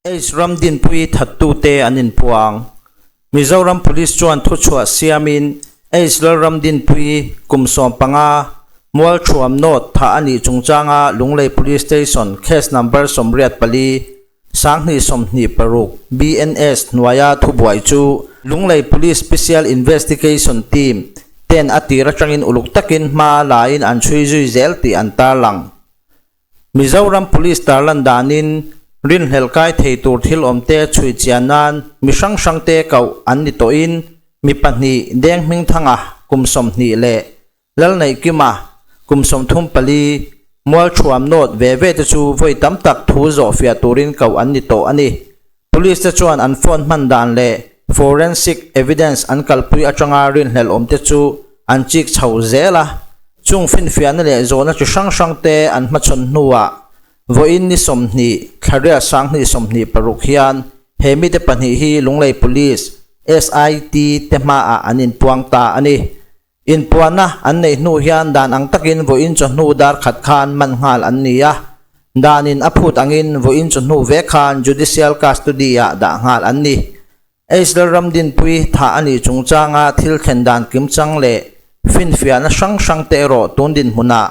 Aids ram dinpui thattute an inpuang. Mizoram Police chuan thuchhuah siamin Aids Lalram dinpui kum 15 Mualthuam North thah a nih chungchanga Lunglei Police Station case number 84 2026 BNS hnuaia thubuai chu Lunglei Police Special Investigation Team ten a tir atangin uluk takin hma lain an chhui zui zel tih an tarlang. Mizoram Police tarlan danin rinhlelh kai thei tur thil awmte chhui chian nan mi hrang hrangte koh an ni tawhin mi pahnih Deng Hmingthanga kum 20 leh Lalneihkima kum 34 Mualthuam North ve ve te chu vawi tam tak thu zawhfiah turin koh an ni tawh a ni. Police te chuan an phone hman dan leh forensic evidence an kalpui atanga rinhlelh awm te chu an chik chho zel a. Chung finfiahna leh zawhna chi hrang hrang te an hmachhawn hnuah vawiin ni 20 thla 2026 hian he mite pahnih hi Lunglei Police, SIT, te hmaah an inpuang ta a ni. Inpuanna an neih hnu hian dan ang takin vawiin chawhnu dar khat khan man nghal an ni a, danin a phut angin vawiin chawhnu ve khan Judicial Custody-ah dah nghal an ni. Israel ram dinpui thah a nih chungchanga thil thlen dan kimchang leh finfiahna hrang hrang te erawh tun dinhmunah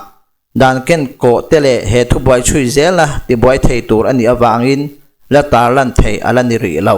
dan kenkawh te leh he thubuai chhui zela tibuai thei tur a nih avangin la tarlan theih a la ni rih lo.